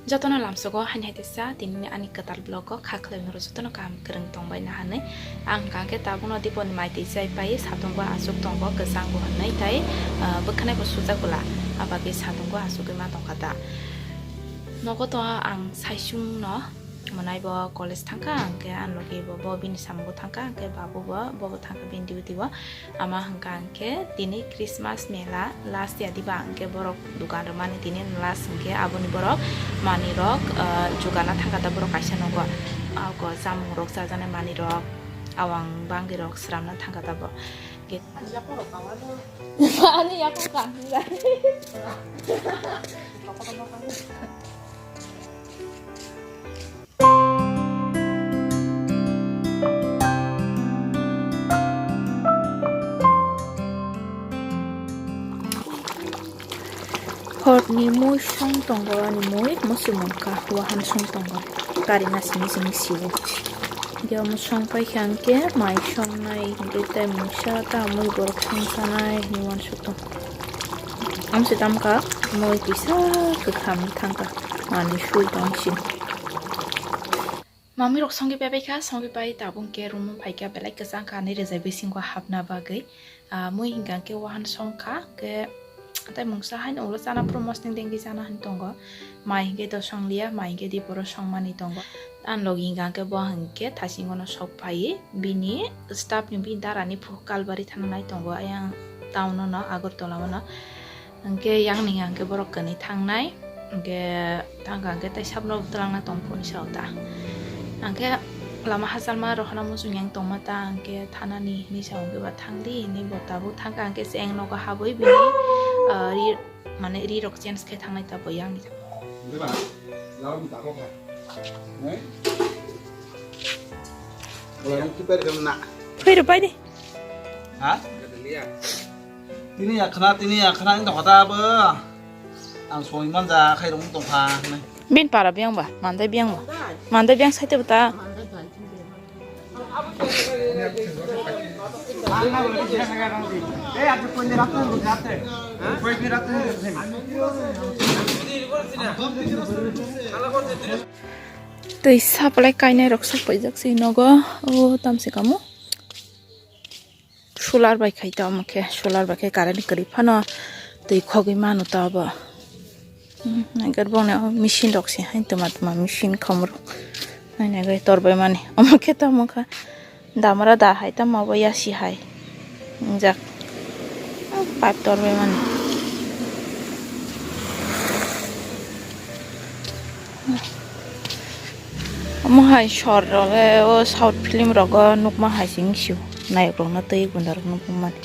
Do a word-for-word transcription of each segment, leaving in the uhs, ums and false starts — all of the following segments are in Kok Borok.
Jotono lamsogo haini hai teisa tinini ani kwtal vlog o kha khwlaimani jotono kaham kwrwng tongbai nahanwi. Ang hwnkha khe tabukno diponi mai twi chai pai, satung bo aswk tongo, kwchang bo hwnwi tei, ah, bwkhwnai bo sujak bwla, abagwi satung bo aswkgwi ma tongkha da. Nogo to ang saichung no mwnai bo college thangkha, hwnkhe ang logi bo, bo bini samung bo thangkha, hwnkhe babu bo, bo bo thangkha bini duty o. Ama hwnkha hwnkhe tini Christmas mela last ya diba, hwnkhe borok dukan rwmani tini last, hwnkhe aboni borok manwi rok, ah, jugana thangkha da borok kaisa nogo. Ako chamung rok chajaknai manwi rok, awang bangwi rok sramna thangkha da bo. Ani yakung kang. Horni mui song tongo, ani mui muchung mankha, wahan song tongo, karina simi simi siwo. Hwnkhe omo song paikha hwnkhe mai songnai, hwnkhe tei mungsa ta mui borok song chanai hinwi uansuk tongo. Amsai tamkha mui kisa kwkham thangkha, manwi sui tong sini. Mami rok songwi pai pai kha, songwi pai tabuk hwnkhe room o phai kha, belai kwchang kha, ani rwjai bisingo hapna bagwi. Ah, mui hwnkha hwnkhe wahan song kha, hwnkhe tei mungsa haino ulo chana phuru mosning dengwi chana hwn tongo. Mai hwnkhe to song liya, mai hwnkhe diporo songmani tongo. Ani logi hwnkha hwnkhe bo hwnkhe thasingono sok phaiwi bini staff ni bini dara ni phu kalbari thana nai tongo, ayang town o no, Agartala o no. Hwnkhe yang ni hwnkhe borok kwnwi thangnai, hwnkhe thangkha hwnkhe tei sabno twlangna tong phuru ni sao ta. Hwnkhe lama hachalma rohorna muchung yang tongma ta, hwnkhe thanani hinwi sao hwnkhe ba thangdi hinwi bo tabuk thangkha, hwnkhe cheng nogo habwi bini, ah, ri, mane ri rok change khe thangnai ta bo yang ni. Phai rw pai di. Ha? Tini ya khna, tini ya khna, ini tongkha ta bo. Ang soi manja khai rong tongkha. Bin para biang ba, mandai biang ba. Mandai biang sai te bata. Tei saplai kainai rok sok paijak si nogo. O tamsi kamo. Solar bai khai ta omo khe, solar bai khe current kwrwi phano twi khogwi mano ta obo. Hmm, naikhe bongni o machine rok se hai tuma tuma machine khom rok. Hai naikhe tor bai mani. Omo khe tamo kha damra da hai tamo obo yasi hai. Wngjak. Pipe tor bai mani. Omo hai sor rok, eh, o South film rogo nukma hai sing sio, nayok rokno twi gunda rok nukmani.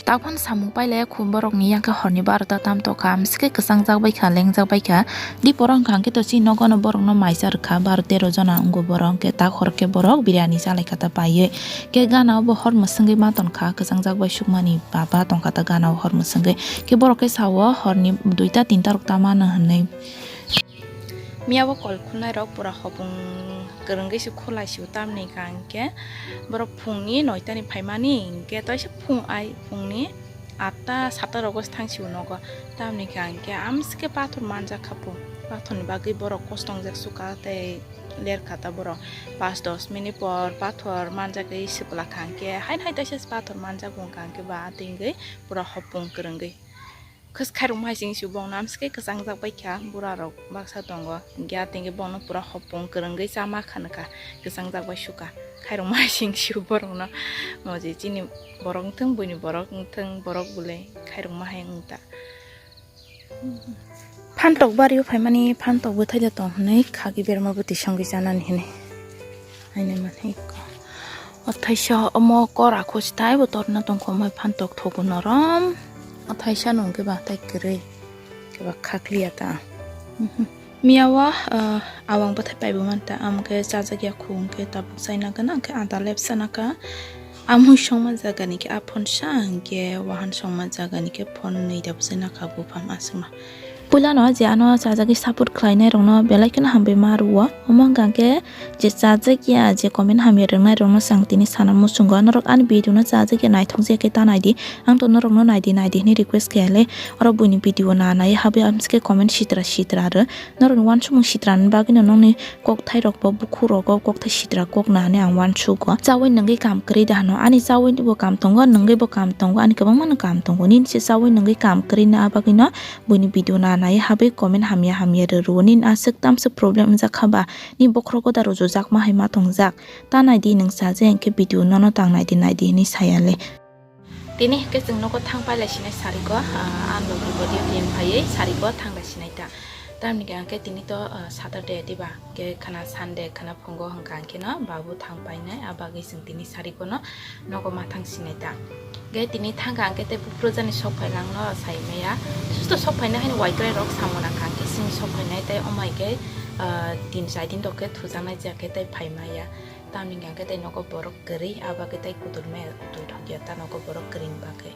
Taphano samung pailai khum borokni yang khe horni barota tam tokha, amsike kwchangjak baikha, lengjak baikha. Di borok wngkha hwnkhe to chini nogono borokno maisa rwkha, baro tero jona wngo borok, hwnkhe tak hor khe borok biryani chalaikha ta paiwi. Khe gana o bo hor mwswngwi ma tonkha, kwchangjak bai sukmani baba tongkha ta gana o hor mwswngwi. Khe borok khe sao horni duita tinta rok ta mano hwnwi. Miya bo kol khulnai rok pura hopung kwrwngwi se khulai sio, tamni hwnkha hwnkhe borok phungni noita ni phaimani, hwnkhe toisa phung ai phungni atta satta rogo se thang sio nogo, tamni hwnkha hwnkhe amsike pathor manjak kha pho, pathorni bagwi borok kosto wngjak suka tei lerkha ta borok. Pas dos minute por pathor manjagwi swpla kha hwnkhe, haino hai teisa pathor manjak bo wngkha hwnkhe ba atwngwi pura hopung kwrwngwi. Khwskhairok maising sio bongno amsike kwchangjak baikha, bura rok baksa tongo, hwnkhe atwngwi bongno pura hopung kwrwngwi chama khanwkha, kwchangjak bai sukha, khairok maising sio borokno, moji chini borok wngthung, buini borok wngthung, borok bwlwi khairok ma hai wngta. Phantok bario phaimani phantok bwthai da tong hwnwi khagwi berma bwtwi songwi chanani hwnwi. Haino manwi kha. O thaisa omo kora kho se taibo torna tongkha, omo hai phantok thogo norom. O thaisa no hwnkhe ba tai kwrwi, hwnkhe ba khakliya ta. Mhm. Miya o, ah, awang bwthai paibo manta, amo khe chajak ya khu hwnkhe tabuk chaina gana, hwnkhe ada lepsa naka. Amui songma jaga ni khe a phone sa, hwnkhe wahan songma jaga ni khe phone nwi da bwsai naka buphang aswkno. Puilano je ano chajagwi support khlainai rokno belai kheno hambai ma rwo. Omo hwnkha khe je chajak ya, je comment hamya rwngnai rokno chwng tini sana muchungo. Norok ani video no chajak ya, naithok jak khe ta naidi. Ang to norokno naidi naidi hwnwi request khaiyale. Oro buini video na nai habwi amsike comment sitra sitra rw. Norokni uansukmung sitrani bagwino nokni kokthai rok bo, bukhuk rok bo kokthai sitra kok na hwnwi ang uansugo. Chaui nwngwi kam kwrwi da hwno? Ani chaui bo kam tongo, nwngwi bo kam tongo, ani kwbangma no kam tongo. Nini se chaui nwngwi kam kwrwi na, a bagwino buini video na nai habwi comment hamya hamya rw rwo. Nini aswk tamswk problem wngjak kha ba? Ni bokhorogo da rujujakma hai ma tongjak? Ta naidi nwng chajak ya hwnkhe video nono tang naidi naidi hwnwi saya le. Tini hwnkhe chwng nogo thang pailai sinai sariko, ah, ang logi body team phaiwi sariko thang lai sinai ta. Tamni hwnkhe tini to, ah, Saturday diba, hwnkhe khana Sunday, khana phungo hwnkha hwnkhe no babu thang painai, a bagwi chwng tini sariko no nogo ma thang sinai ta. Hwnkhe tini thangkha hwnkhe tei buphuru jani sok phai langno sai maya. Susto sok phaina haino waitrai rok samung rang kha hwnkhe chini sok phainai tei omo hai khe, ah, tin char din rok khe thujaknai je khe tei phai maya. Tamni hwnkhe tei nogo borok kwrwi, a bagwi tei kutul maya kutul thokya ta nogo borok kwrwini bagwi.